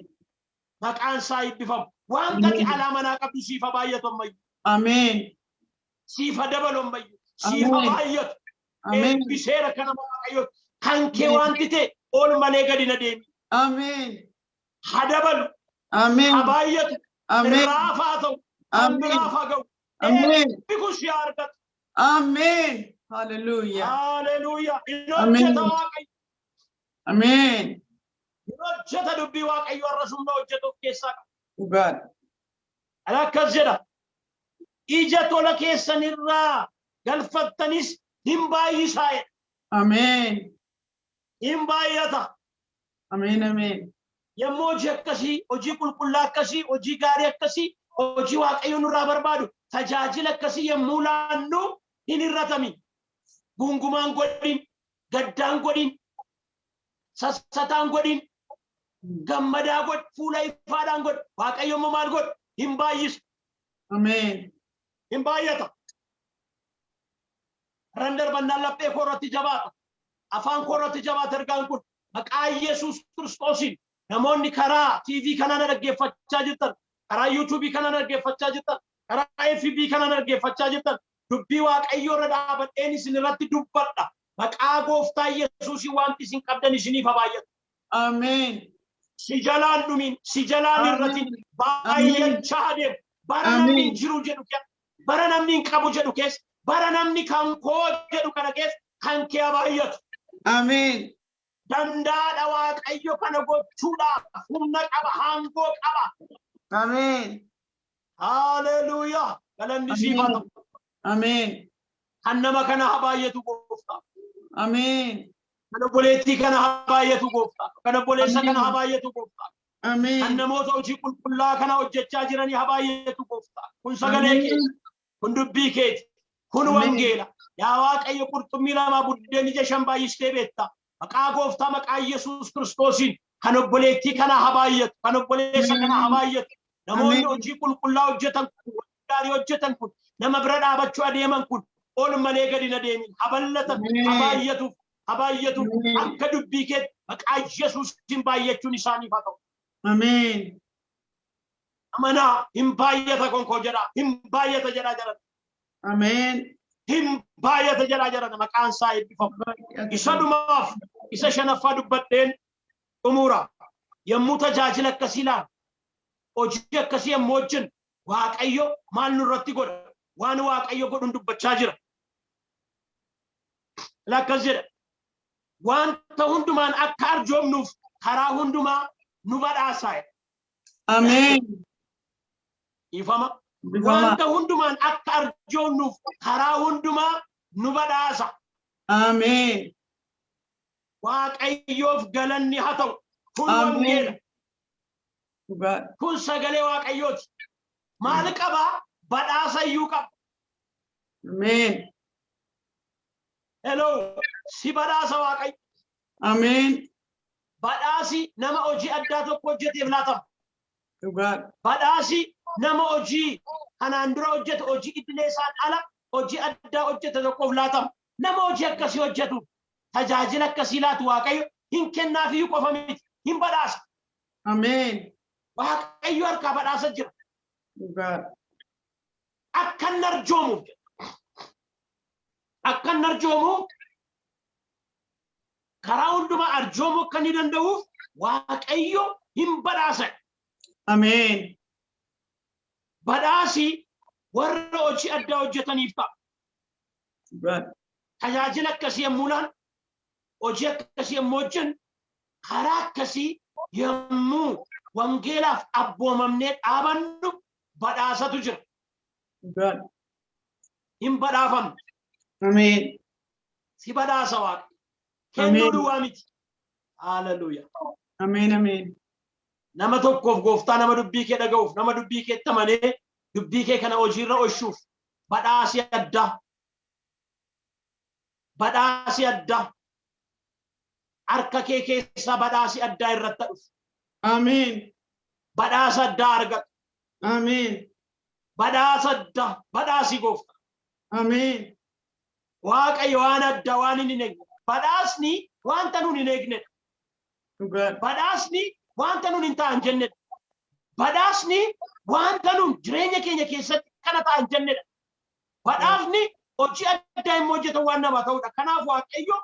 Maqaan isaa eebbifamu. Wanta ati Ameen. alaa manaa qabdu siifa baay'atu ammayyuu. Ameen. Siifa dabalu ammayyuu. Siifa Ameen. baay'atu. Ameen. Eebbiseera kana Waaqayyo. Kan kee Ameen. wanti ta'e ol malee gadi na deemi. Ameen. Ha dabalu. Ameen. Ha baay'atu. Ameen. Irraa haa ta'u. Kan Ameen. biraaf haa ga'u. Ameen. Eebbi kun si haa argatu. Ameen. Hallelujah. Haleluuyaa. Hin Ameen. hojjeta Waaqayyo. Ameen. Hin hojjeta dubbii Waaqayyo har'a sumna hojjetu of keessaa qaba. Dhugaadha. Akkas jedha. Ija tola keessanirraa galfattanis hin baay'isaa jedha. Ameen. Hin baay'ata. Ameen. Ameen. Yommuu hojii akkasii, hojii qulqullaa akkasii, hojii gaarii akkasii, hojii Waaqayyo nurraa barbaadu, tajaajila akkasii yommuu laannu hin hir'atamin. Gungumaan godhin, gaddaan godhin, sassataan godhin, gammadaa godhi, fuula ifaadhaan godhi. Waaqayyo immoo maal godhi? Hin baay'isu. Ameen. Hin baay'ata. Ran darbannaan laphee koo irratti jabaata. Afaan koo irratti jabaata ergaan kun. Maqaa Yesuus Kiristoosiin namoonni karaa TV kanaan dhaggeeffachaa jirtan, karaa YouTube kanaan dhaggeeffachaa jirtan, karaa FB kanaan dhaggeeffachaa jirtan, dubbii Waaqayyoo irra dhaabadheen isin irratti dubbadha. Maqaa Gooftaa Yesuusiin wanti isin qabdan isiniif haa baay'atu. Ameen. Si jalaan dhumin, si jalaan irratin baay'achaa adeemu. Bara namni hin jiru jedhu keessa, bara namni hin qabu jedhu keessa, bara namni kan koo jedhu kana keessa kan kee haa baay'atu. Ameen. Danda'aadha Waaqayyo kana gochuudhaaf humna qaba, aangoo qaba. Ameen. Haleluuyaa. Galanni siif haa ta'u. Ameen. Kan nama kana haa baay'atu Gooftaa. Ameen. Kan obboleettii kana haa baay'atu Gooftaa. Kan obboleessa kana haa baay'atu Gooftaa. Kan Ameen. namoota hojii qulqullaa kana hojjechaa jiranii haa baay'atu Gooftaa. Kun sagalee keeti. Kun dubbii keeti. Kun Ameen. wangeela. Yaa Waaqayyo qurxummii lama buddeen ija shan baay'istee beekta. Maqaa Gooftaa maqaa Yesuus Kiristoosiin kan obboleettii kana haa baay'atu. Kan obboleessa kana haa baay'atu. Namoonni Ameen. hojii qulqullaa hojjetan kun, hojii gaarii hojjetan kun, nama bira dhaabachuu adeeman kun ol malee gadi hin adeemin. Haa bal'atan, haa baay'atuuf, haa baay'atuuf. Ameen. Akka dubbii keetti maqaa Yesuusiin baay'achuun isaaniif haa ta'u. Ameen. Amanaa hin baay'ata konkoo jedhaa, hin baay'ata jedhaa jedhan. Ameen. Hin baay'ata jedhaa jedhan maqaan isaa eebbifamu. Isa dhumaaf isa shanaffaa dubbadheen xumura. Yommuu tajaajila akkasii laanu, hojii akkasii yommuu hojjennu, Waaqayyo maal nurratti godha? Waan Waaqayyo godhuun dubbachaa jira. Akkas jedha. Wanta hundumaan akka arjoomnuuf karaa hundumaa nu badhaasaa. Ameen. Ifama. Eebbifamaa. Wanta hundumaan akka arjoomnuuf karaa hundumaa nu badhaasa. Ameen. Waaqayyoof galanni haa ta'u. Kun Ameen. wangeela. Dhugaadha. Kun sagalee Waaqayyooti. Maal qabaa? Badhaasa iyyuu qaba. Ameen. Hello, si badhaasa Waaqayyo. Ameen. Badhaasi nama hojii addaa tokko hojjeteef laatama. Dhugaadha. Badhaasi nama hojii kanaan dura hojjete, hojii idilee isaan ala hojii addaa hojjete tokkoof laatama. Nama hojii akkasii hojjetu, tajaajila akkasii laatu Waaqayyo hin kennaafiyyuu qofa miti, hin badhaasa. Ameen. Waaqayyo harkaa badhaasa jira. Dhugaadha. Akka inni arjoomuuf jedha. Akka inni arjoomuuf, karaa hundumaa arjoomuu akka inni danda'uuf Waaqayyo hin badhaasa. Ameen. Badhaasi warra hojii addaa hojjetaniif ta'a. Dhugaadha. Tajaajila akkasii yommuu laannu, hojii akkasii yommuu hojjennu, karaa akkasii yommuu wangeelaaf abboomamnee dhaabannu badhaasatu jira. Dhugaadha. Hin badhaafamne. Ameen. Si badhaasa Waaqa. Kennuu Ameen. duwwaa miti. Haleluuyaa. Ameen. Ameen. Nama tokkoof gooftaa, nama dubbii kee dhaga'uuf, nama dubbii kee amanee dubbii kee kana hojiirra oolchuuf badhaasi addaa. Badhaasi addaa. Harka kee keessaa badhaasi addaa irratti dhufu. Ameen. Badhaasa addaa argatu. Ameen. Badhaasa addaa. Badhaasi gooftaa. Ameen. Waaqayyo waan addaa, waan inni hin eegne. Badhaasni wanta nuun hin eegnedha. Dhugaadha. Badhaasni wanta nuun hin ta'an jennedha. Badhaasni wanta nuun jireenya keenya keessatti kana ta'an jennedha. Badhaasni hojii addaa immoo hojjetan waan namaa ta'udha. Kanaaf Waaqayyo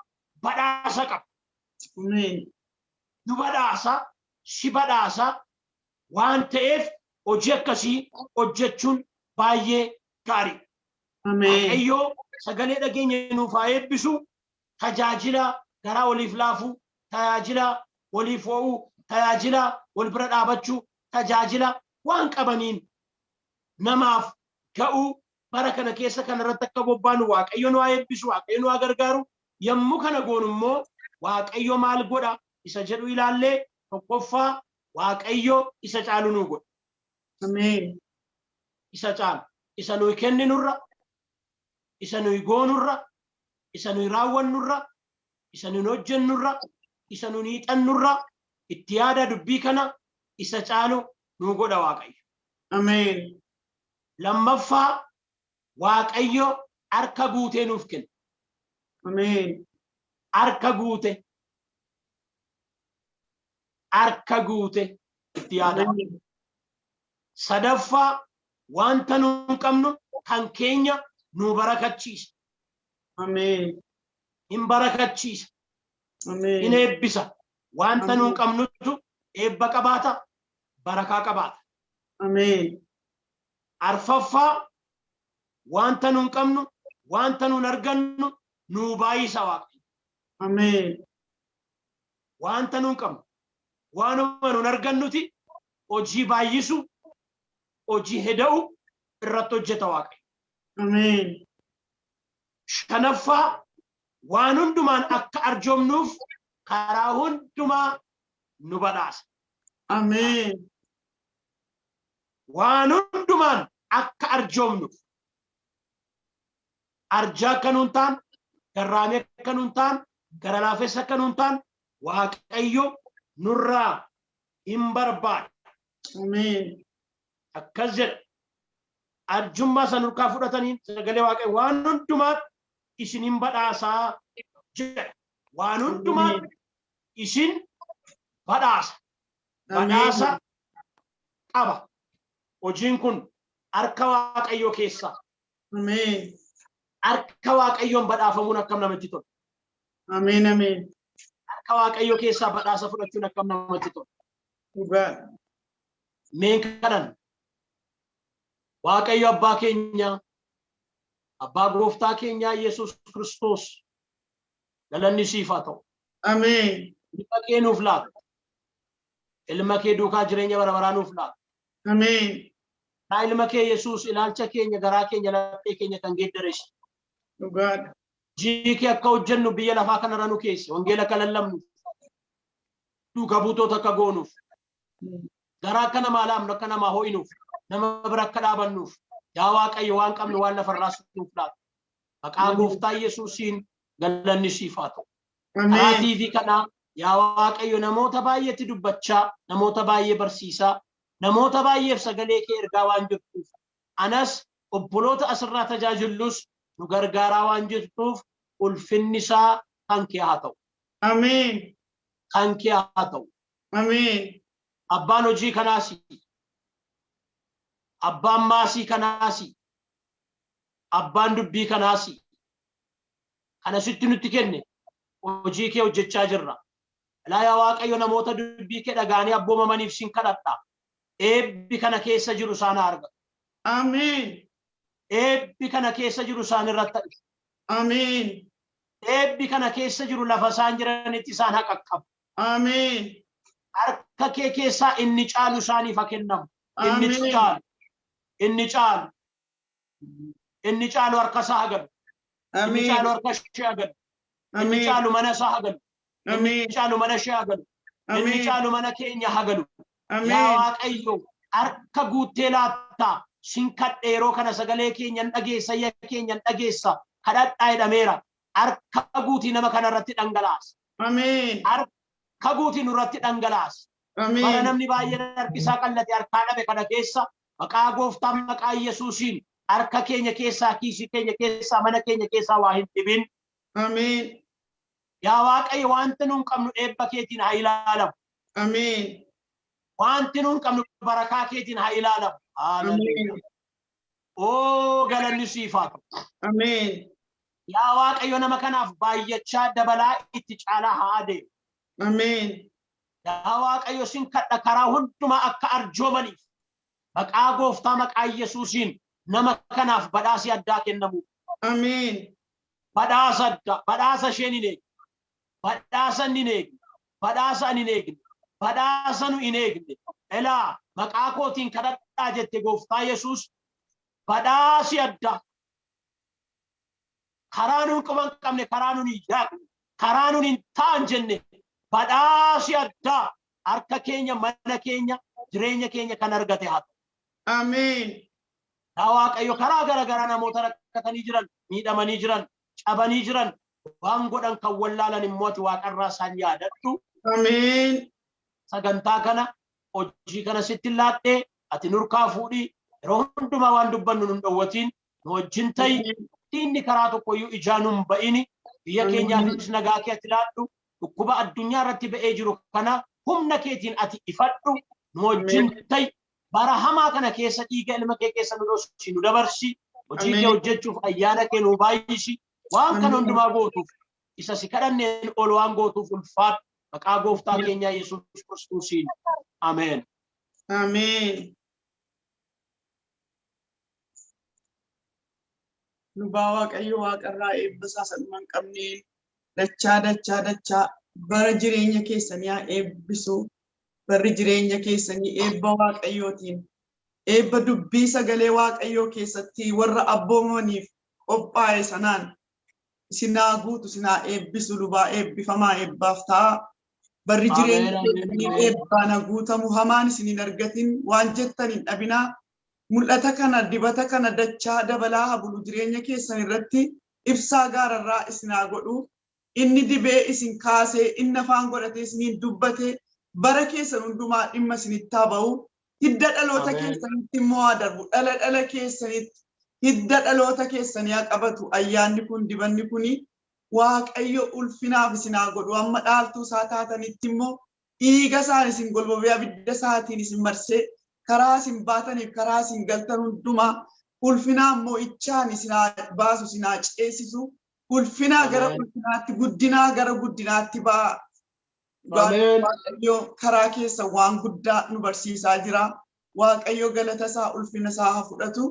badhaasa qaba. Ameen. Nu badhaasa, si badhaasa waan ta'eef hojii akkasii hojjechuun baay'ee gaarii. Ameen. Waaqayyo sagalee dhageenya nuuf haa eebbisu. Tajaajila garaa waliif laafuu, tajaajila waliif ho'uu, tajaajila wal bira dhaabachuu, tajaajila waan qabaniin namaaf ga'uu, bara kana keessa kana irratti akka bobbaanu Waaqayyo nu haa eebbisu, Waaqayyo nu haa gargaaru. Yommuu kana goonu immoo Waaqayyo maal godha isa jedhu ilaallee, tokkoffaa Waaqayyo isa caalu nuu godha. Ameen. Isa caalu. Isa nuyi kenninurra, isa nuyi goonurra, isa nuyi raawwannurra, isa nuyi hojjennurra, isa nuyi hiixannurra, itti yaada dubbii kana, isa caalu nuu godha Waaqayyo. Ameen. Lammaffaa, Waaqayyo harka guutee nuuf kenna. Ameen. Harka guute. Harka guute, itti yaada. Ameen. Sadaffaa, wanta nu hin qabnu kan keenya nu barakachiisa. Ameen. Hin barakachiisa. Hin Ameen. eebbisa. Wanta nu hin Ameen. qabnutu eebba qabaata, barakaa qabaata. Ameen. Arfaffaa, wanta nu hin qabnu, wanta nu hin argannu nuu baay'isa Waaqayyo. Ameen. Wanta nu hin qabnu, waanuma nu hin argannuti hojii baay'isu, hojii heda'u irratti hojjeta Waaqayyo. Ameen. Shanaffaa, waan hundumaan akka arjoomnuuf karaa hundumaa nu badhaasa. Ameen. Waan hundumaan akka arjoomnuuf. Arjaa akka nuun ta'an, garraamii akka nuun ta'an, gara laafessa akka nuun ta'an Waaqayyo nurraa hin barbaada. Ameen. Akkas jedha. Arjummaa san nurkaa fudhataniin sagalee Waaqayyo waan hundumaatti isin hin badhaasaa jedha. Waan hundumaatti isin badhaasa. Badhaasa qaba. Hojiin kun harka Waaqayyoo keessaa. Ameen. Harka Waaqayyoon badhaafamuun akkam namatti tola. Ameen. Ameen. Harka Waaqayyoo keessaa badhaasa fudhachuun akkam namatti tola. Dhugaadha. Meen kadhan. Waaqayyo abbaa keenya, abbaa gooftaa keenyaa Yesuus Kiristoos, galanni siif haa ta'u. Ameen. Ilma kee nuuf laata. Ilma kee duukaa jireenya bara baraa nuuf laata. Ameen. Karaa ilma kee Yesuus ilaalcha keenya, garaa keenya, laphee keenya kan geeddare si. Dhugaadha. Hojii kee akka hojjennu biyya lafaa kanarra nu keesse. Wangeela akka lallabnuuf, duuka buutota akka goonuuf, garaa akka namaa laafnu, akka namaa ho'inuuf, nama bira akka dhaabannuuf, yaa Waaqayyo waan qabnu waan lafarraa nuuf laata. Maqaa Gooftaa Yesuusiin galanni siif haa ta'u. Karaa Ameen. TV kanaa yaa Waaqayyo namoota baay'eetti dubbachaa, namoota baay'ee barsiisaa, namoota baay'eef sagalee kee ergaa waan jirtuuf, anas obboloota asirraa tajaajillus nu gargaaraa waan jirtuuf ulfinni isaa kan kee haa ta'u. Ameen. Kan kee haa ta'u. Ameen. Abbaan hojii kanaas, abbaan maasii kanaas, abbaan dubbii kanaas, kana sitti nutti kenne hojii kee hojjechaa jirra. Ilaa yaa Waaqayyo namoota dubbii kee dhaga'anii abboomamaniif sin kadhadha. Eebbi kana keessa jiru isaan haa argatu. Ameen. Eebbi kana keessa jiru isaan irratti haa dhufu. Ameen. Eebbi kana keessa jiru lafa isaan jiranitti isaan haa qaqqabu. Ameen. Harka kee keessaa inni caalu isaaniif haa kennamu. Inni Ameen. caalu. Inni caalu. Inni caalu harka isaa haa galu. Inni Ameen. caalu harka ishee haa galu. Inni Ameen. caalu mana isaa haa galu. Inni Ameen. caalu mana ishee haa galu. Inni Ameen. caalu mana keenya haa galu. Yaa Ameen. Waaqayyo harka guuttee laattaa sin kadhe yeroo kana sagalee keenyan dhageessa, iyya keenyan dhageessa, kadhadhaa jedhameera. Harka guutii nama kana irratti dhangalaasa. Ameen. Harka guutii nurratti dhangalaasa. Bara Ameen. namni baay'een harki isaa qallate harkaa dhabe kana keessa maqaa Gooftaa maqaa Yesuusiin harka keenya keessaa, kiisii keenya keessaa, mana keenya keessaa waa hin dhibin. Ameen. Yaa Waaqayyo wanti nuun qabnu eebba keetiin haa ilaalamu. Ameen. Wanti nuun qabnu barakaa keetiin haa ilaalamu. Haaleluyyaa. Ameen. Oo galanni siif haa ta'u. Ameen. Yaa Waaqayyo nama kanaaf baay'achaa dabalaa itti caalaa haa adeemu. Ameen. Yaa Waaqayyo sin kadha karaa hundumaa akka arjoomaniif maqaa Gooftaa maqaa Yesuusiin nama kanaaf badhaasi addaa kennamu. Ameen. Badhaasa addaa, badhaasa isheen hin eegne, badhaasa inni hin eegne, badhaasa ani hin eegne, badhaasa nu hin eegne. Elaa maqaa kootiin kadhadhaa jette Gooftaa Yesuus, badhaasi addaa karaa nuun quba hin qabne, karaa nuun hin yaadne, karaa nuun hin ta'an jenne badhaasi addaa harka keenya, mana keenya, jireenya keenya kan argate haa ta'u. Ameen. Yaa Waaqayyo karaa gara garaa namoota rakkatanii jiran, miidhamanii jiran, cabanii jiran, waan godhan kan wallaalan immoo ati waaqarraa isaan yaadadhu. Ameen. Sagantaa kana, hojii kana sitti laadhee ati nurkaa fuudhii yeroo hundumaa waan dubbannu nun dhowwatiin, nu wajjin ta'i. Diinni karaa tokkoyyuu ijaa nun ba'ini. Biyya keenyaafis nagaa kee ati laadhu. Dhukkuba addunyaa irratti ba'ee jiru kana humna keetiin ati ifadhu. Nu wajjin ta'i. Bara hamaa kana keessa dhiiga ilma kee keessa nu dhossi, nu dabarsi. Hojii kee hojjechuuf ayyaana kee nu baay'isi. Waan kana hundumaa gootuuf, isa si kadhanneen ol waan gootuuf ulfaadhu. Maqaa Gooftaa keenyaa Yesuus Kiristoosiin. Ameen. Ameen. Lubaa Waaqayyo waaqarraa eebba isaa sadhuma hin qabneen dachaa dachaa dachaa bara jireenya keessanii haa eebbisu. Barri jireenya keessanii eebba Waaqayyootiin, eebba dubbii sagalee Waaqayyoo keessatti warra abboomamaniif qophaa'e sanaan isin haa guutu, isin haa eebbisu. Lubaa eebbifamaa, eebbaaf ta'a. Barri jireenya keessanii eebbaan haa guutamu, hamaan isin hin argatin, waan jettan hin dhabinaa. Mul'ata kana, dibata kana dachaa dabalaa haa bulu jireenya keessan irratti, ibsaa gaararraa isin haa godhu. Inni dibee isin kaasee, inni afaan godhatee isiniin dubbate, bara keessan hundumaa dhimma isinitti haa ba'u. Hidda dhaloota keessanitti immoo haa darbu. Dhala dhala keessanitti hidda dhaloota keessanii haa qabatu. Ayyaanni kun, dibanni kuni Waaqayyo ulfinaaf isin haa godhu. Amma dhaaltuu isaa taatanitti immoo dhiiga isaan isin golbobee, abidda isaatiin isin marsee, karaa isin baataniif karaa isin galtan hundumaa ulfinaan mo'ichaan isin haa baasu, isin haa ceesisu. Ulfinaa gara ulfinaatti, guddinaa gara guddinaatti ba'a. Waaqayyo karaa keessa waan guddaa nu barsiisaa jira. Waaqayyo galata isaa, ulfina isaa haa fudhatu.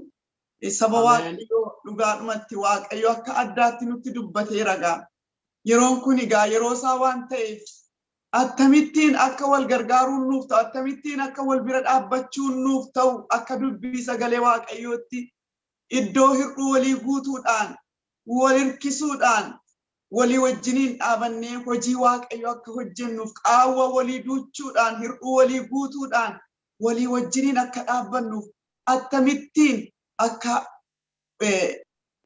Saba Waaqayyo, dhugaadhumatti Waaqayyo akka addaatti nutti dubbateera gaa. Yeroon kun egaa yeroo isaa waan ta'eef Akkamittiin akka wal gargaaruun nuuf ta'u, akkamittiin akka wal bira dhaabbachuun nuuf ta'u, akka dubbii sagalee Waaqayyootti iddoo hir'uu walii guutuudhaan, wal hirkisuudhaan, walii wajjiniin dhaabannee hojii Waaqayyoo akka hojjennuuf qaawwa walii duuchuudhaan, hir'uu walii guutuudhaan, walii wajjiniin akka dhaabbannuuf akkamittiin akka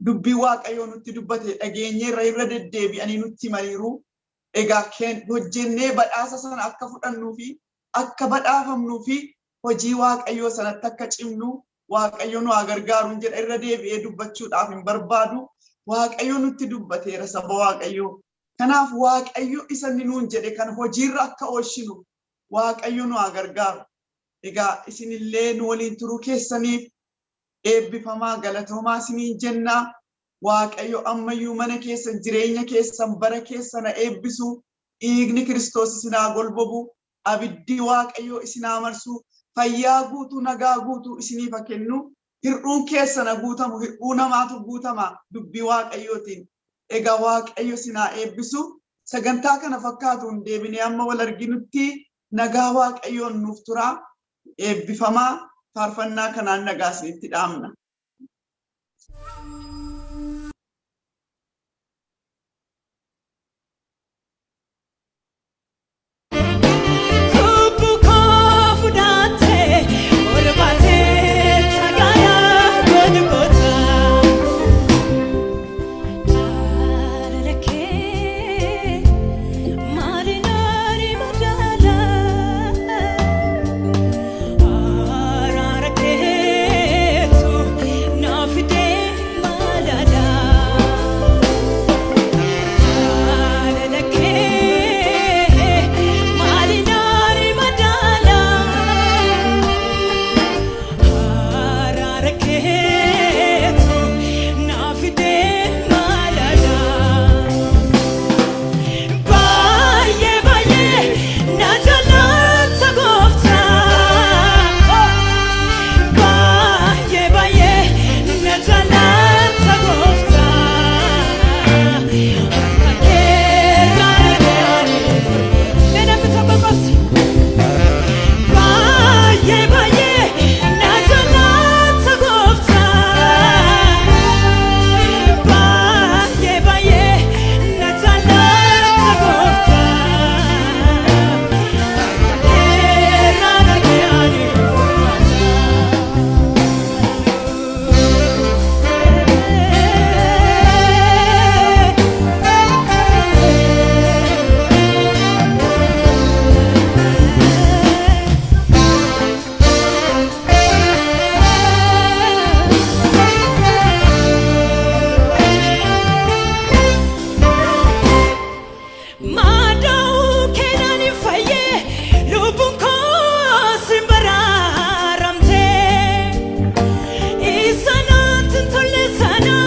dubbii Waaqayyoo nutti dubbate dhageenyeerra irra deddeebi'anii nutti himaniiru. Egaa hojjennee badhaasa sana akka fudhannuu fi akka badhaafamnuu fi hojii Waaqayyoo sanatti akka cimnu Waaqayyo nu haa gargaaruun jedha irra deebi'ee dubbachuudhaaf hin barbaadu. Waaqayyo nutti dubbateera saba Waaqayyoo. Kanaaf Waaqayyo isa inni nuun jedhe kan hojiirra akka oolchinu Waaqayyo nu haa gargaaru. Egaa isinillee nu waliin turuu keessaniif eebbifamaa galatoomaa isiniin jennaa. Waaqayyo ammayyuu mana keessan jireenya keessan bara keessan haa eebbisu. Dhiigni Kiristoos isin haa golbobu. Abiddi Waaqayyoo isin haa marsu. Fayyaa guutuu nagaa guutuu isiniif haa kennu. Hir'uun keessan haa guutamu. Hir'uu namaatu guutama dubbii Waaqayyootiin. Egaa Waaqayyo isin haa eebbisu. Sagantaa kana fakkaatuun deebinee amma wal arginutti nagaa Waaqayyoon nuuf tura. Eebbifamaa faarfannaa kanaan nagaa isinitti dhaamna. Cubbuu koo fudhattee ol baatee tagaayaa Golgootaa. Jaalala kee maaliin ani madaala? Araara keetu na fidee maalala? Jaalala kee maaliin ani madaala? Araara keetu na fidee maalala? Baay'ee baay'ee na jaalata gooftaa. Baay'ee baay'ee na jaalata gooftaa. Harka keerraa arganii mee namni tokko qofti. Baay'ee baay'ee na jaalata gooftaa. Baay'ee baay'ee na jaalata gooftaa. Harka keerraa arganii Maada'uu keenan hin fayyee lubbuun koos hin baraaramtee. Isa naatti hin tolle sana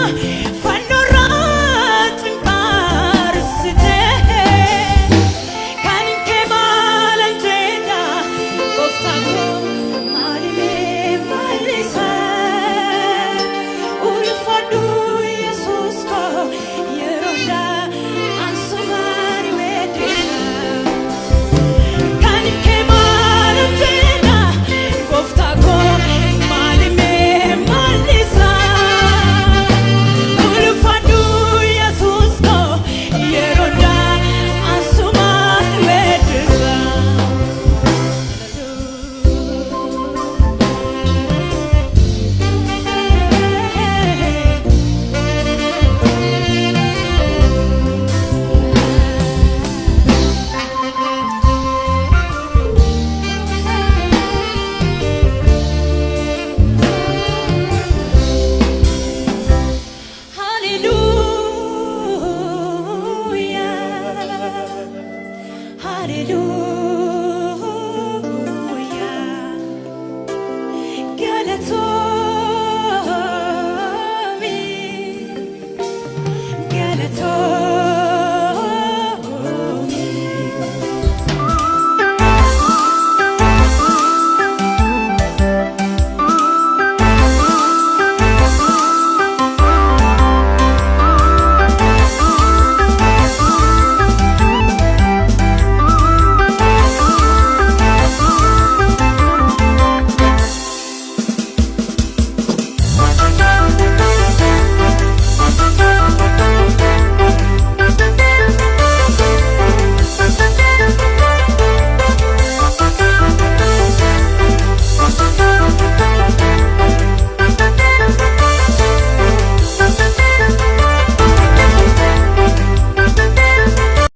fannoorraa xinqaarsitee. Kan kee maalan jedha gooftaa koo maalimee maalisa? Ulfaadhu Yesuus koo yeroo daa ansumaan weeddisa. Kan kee maalan jedha gooftaa koo maalimee maalisa? Ulfaadhu Yesuus koo yeroo daa ansumaan weeddisa. Hallelujah. Hallelujah. Galatoomi. Galatoomi.